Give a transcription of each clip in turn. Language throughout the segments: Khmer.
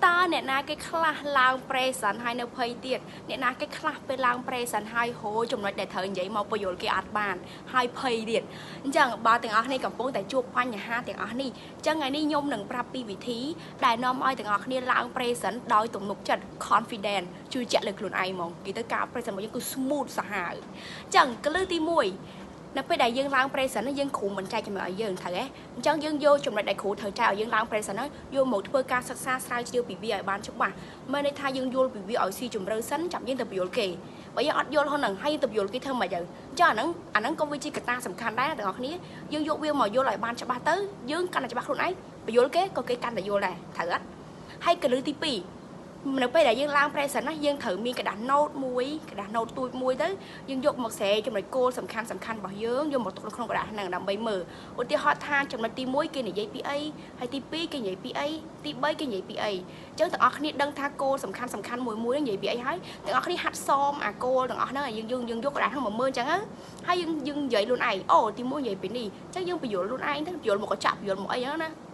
តើអ្នកណាគេខ្លះឡើង present ហើយនៅភ័យទៀតអ្នកណាគេខ្លះពេលឡើង present ហើយហូចំណុចដែលត្រូវនិយាយមកពន្យល់គេអត់បានហើយភ័យទៀតអញ្ចឹងបើទាំងអស់គ្នាកំពុងតែជួបបញ្ហាទាំងអស់នេះអញ្ចឹងថ្ងៃនេះខ្ញុំនឹងប្រាប់ពីវិធីដែលនាំឲ្យទាំងអស់គ្នាឡើង present ដោយទំនុកចិត្ត confident ជឿជាក់លើខ្លួនឯងហ្មងគេទៅការ present របស់យើងគឺ smooth សាហាវអញ្ចឹងគន្លឹះទី1នៅពេលដែលយើងឡើង present យើងគ្រូមិនចែកចំណុចឲ្យយើងត្រូវទេអញ្ចឹងយើងយកចំណុចដែលគ្រូត្រូវចែកឲ្យយើងឡើង present ហ្នឹងយកមកធ្វើការសិក្សាស្រាវជ្រាវពីវាឲ្យបានច្បាស់មានន័យថាយើងយល់ពីវាឲ្យស៊ីជម្រៅសិនចាំយើងទៅពន្យល់គេបើយើងអត់យល់ហ្នឹងហើយយើងទៅពន្យល់គេធ្វើម៉េចទៅអញ្ចឹងអាហ្នឹងក៏វាជាកត្តាសំខាន់ដែរទាំងអស់គ្នាយើងយកវាមកយល់ឲ្យបានច្បាស់ទៅយើងកាន់តែច្បាស់ខ្លួនឯងពន្យល់គេក៏គេកាន់តែយល់ដែរត្រូវអត់ហើយគន្លឹះទី2នៅពេលដែលយើងឡើង present ណាយើងត្រូវមានក្រដាស note មួយក្រដាស note ទូចមួយទៅយើងយកមកស្រែចំណុចគោលសំខាន់សំខាន់របស់យើងយកមកទុកនៅក្នុងក្រដាសហ្នឹងដើម្បីមើលឧទាហរណ៍ថាចំណុចទី1គេនិយាយពីអីហើយទី2គេនិយាយពីអីទី3គេនិយាយពីអីអញ្ចឹងទាំងអស់គ្នាដឹងថាគោលសំខាន់សំខាន់មួយមួយហ្នឹងនិយាយពីអីហើយទាំងអស់គ្នាហាត់សមអាគោលទាំងអស់ហ្នឹងយើងយើងយើងយកក្រដាសហ្នឹងមកមើលអញ្ចឹងហើយយើងយើងនិយាយខ្លួនឯងអូទី1និយាយពីនេះអញ្ចឹងយើងពន្យល់ខ្លួនឯងទៅពន្យល់មកកញ្ចក់ពន្យល់មកអីហ្នឹងណា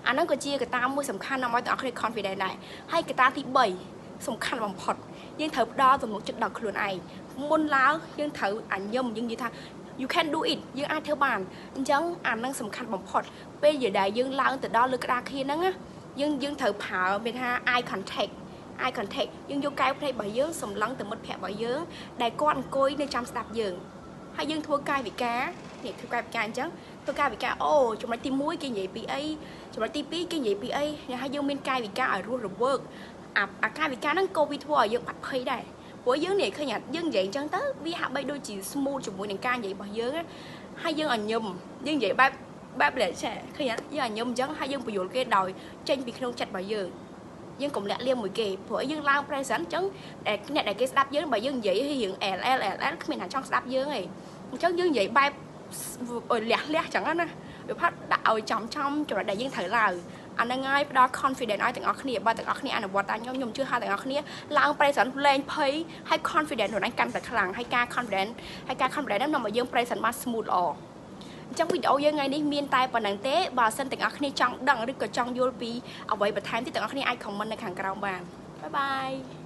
អាហ្នឹងក៏ជាកត្តាមួយសំខាន់ដើម្បីទាំងអស់គ្នា confident ដែរហើយកត្តាទី3សំខាន់បំផុតយើងត្រូវផ្ដល់ទំនុកចិត្តដល់ខ្លួនឯងមុនឡើងយើងត្រូវអញញឹមយើងនិយាយថា you can do it យើងអាចធ្វើបានអញ្ចឹងអាហ្នឹងសំខាន់បំផុតពេលដែលយើងឡើងទៅដល់លើក្តារខៀនហ្នឹងណាយើងយើងត្រូវប្រើមានថា eye contact eye contact យើងយកកែវភ្នែករបស់យើងសម្លឹងទៅមិត្តភ័ក្តិរបស់យើងដែលគាត់អង្គុយនៅចាំស្ដាប់យើងហើយយើងធ្វើកាយវិការនេះធ្វើកាយវិការអញ្ចឹងធ្វើកាយវិការអូចំណុចទី1គេនិយាយពីអីចំណុចទី2គេនិយាយពីអីហើយយើងមានកាយវិការឲ្យរស់រវើកអាអាកាយវិការហ្នឹងក៏វាធ្វើឲ្យយើងបាត់ភ័យដែរព្រោះយើងនេះឃើញយើងនិយាយអញ្ចឹងទៅវាហាក់បីដូចជា smooth ជាមួយនឹងការនិយាយរបស់យើងហើយយើងឲ្យញឹមយើងនិយាយបែបបែបលេចេះឃើញយើងឲ្យញឹមអញ្ចឹងហើយយើងពន្យល់គេដោយចេញពីក្នុងចិត្តរបស់យើងយើងកុំលាក់លៀមមួយគេព្រោះយើងឡើង present អញ្ចឹងអ្នកដែលគេស្ដាប់យើងបើយើងនិយាយរៀង L L L L គ្មានអ្នកចង់ស្ដាប់យើងទេអញ្ចឹងយើងនិយាយបែបលះលះចឹងណាវាផាត់ដាក់ឲ្យចំចំចំណុចដែលយើងត្រូវឡើងអាហ្នឹងហើយផ្ដល់ confidence ឲ្យទាំងអស់គ្នាបើទាំងអស់គ្នាអនុវត្តតាមខ្ញុំខ្ញុំជឿថាទាំងអស់គ្នាឡើង present លែងភ័យហើយ confidence ខ្លួនឯងកាន់តែខ្លាំងហើយការ confidence ហើយការ confidence ហ្នឹងនាំឲ្យយើង present បាន smooth ល្អអញ្ចឹងវីដេអូយើងថ្ងៃនេះមានតែប៉ុណ្ណឹងទេបើសិនទាំងអស់គ្នាចង់ដឹងឬក៏ចង់យល់ពីអ្វីបន្ថែមទៀតទាំងអស់គ្នាអាច comment នៅខាងក្រោមបាន bye bye.